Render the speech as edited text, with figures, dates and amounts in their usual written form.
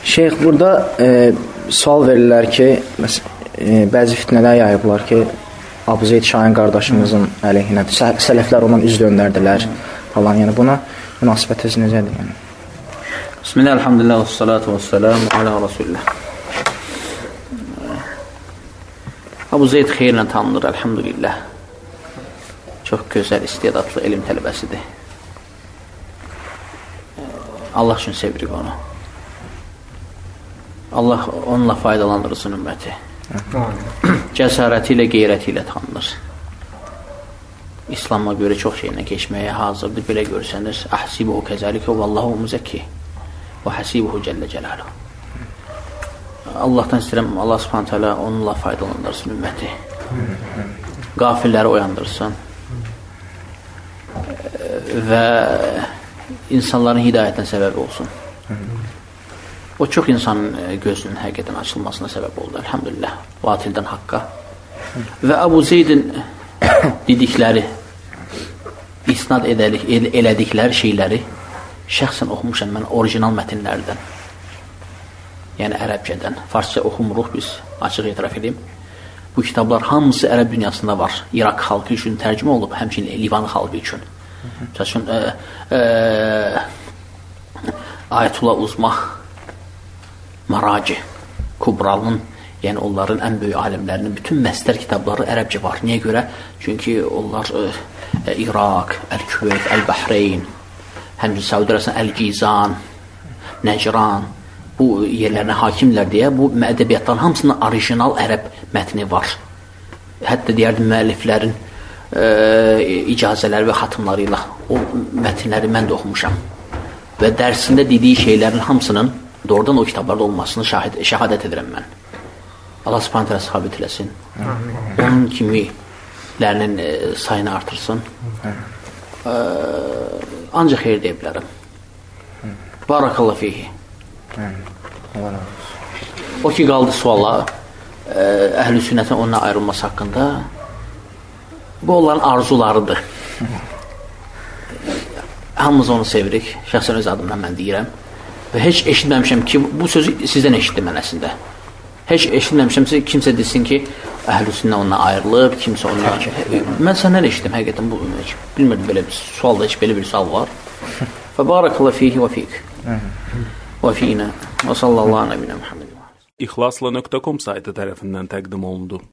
Şeyx, burada sual verirlər ki, bəzi fitnələr yayıblar ki, Abu Zeyd Şahin qardaşımızın əleyhinə sələflər ondan üz döndərdilər falan. Yəni buna münasibətiniz necədir? Yəni? Bismillah, elhamdülillah, və salatu və selamu alə Rasulillah. Abu Zeyd xeyirlə tanınır, elhamdülillah. Çox gözəl, istedadlı elm tələbəsidir. Allah üçün sevirik onu. Allah onunla faydalandırsın ümməti. Cəsarəti ilə, qeyrəti ilə tanınır. İslam'a görə çox şeylə keçməyə hazırdır. Belə görsənir. Əhsibuhu kəzəlikə vallahu müzəkki və həsibuhu cəllə cəlaluhu. Allahdan istəyirəm, Allah subhanahu teala onunla faydalandırsın ümməti. Qafilləri oyandırsın. Və insanların hidayətinə səbəb olsun. O çox insanın gözünün həqiqətən açılmasına səbəb oldu, elhamdülillah, batildən haqqa. Və Əbu Zeydin dedikləri, isnad elədikləri şeyləri şəxsən oxumuşam mən orijinal mətnlərdən. Yəni ərəbcədən, farsça oxumuruq biz, açıq etiraf edeyim. Bu kitablar hamısı ərəb dünyasında var. İraq xalqı üçün tərcümə olub, həmçinin Livan xalqı üçün. Məsəl üçün, Ayətullah Uzma Maraci, Kubralının, yəni onların ən böyük alimlərinin bütün məstər kitabları ərəbcə var. Niyə görə? Çünki onlar İraq, Əl-Küveyt, Əl-Bəhreyn, həmçinin Saudi Arabistan, Əl-Cizan, Nəcran bu yerlərinə hakimlər deyə bu ədəbiyyatların hamısının orijinal ərəb mətni var. Hətta deyərdim müəlliflərin icazələri və xatımları ilə o mətnləri mən də oxumuşam. Və dərsində dediyi şeylərin hamısının doğrudan o kitablarda olmasını şəhadət edirəm mən. Allah subhanahu teala sabit eləsin. Onun kimilərinin sayını artırsın. Ancaq xeyir deyə bilərəm. Barakallahu fihi. O ki qaldı suala, əhl-i sünnətin onunla ayrılması haqqında, bu onların arzularıdır. Hamımız onu sevirik. Şəxsən öz adımdan mən deyirəm. Və heç eşitməmişəm ki, bu sözü sizdən eşitdim mən əslində. Heç eşitməmişəm ki, kimsə desin ki, əhl-i sünnə ondan ayrılıb, kimsə ondan... Mən səndən eşitdim, həqiqətən, bu, heç bilmirdim belə bir sual da, heç belə bir sual var. Və barakallahu fihi və fik. Və fina. Və sallallahu nəbinə Muhammed. İxlasla.com saytı tərəfindən təqdim olundu.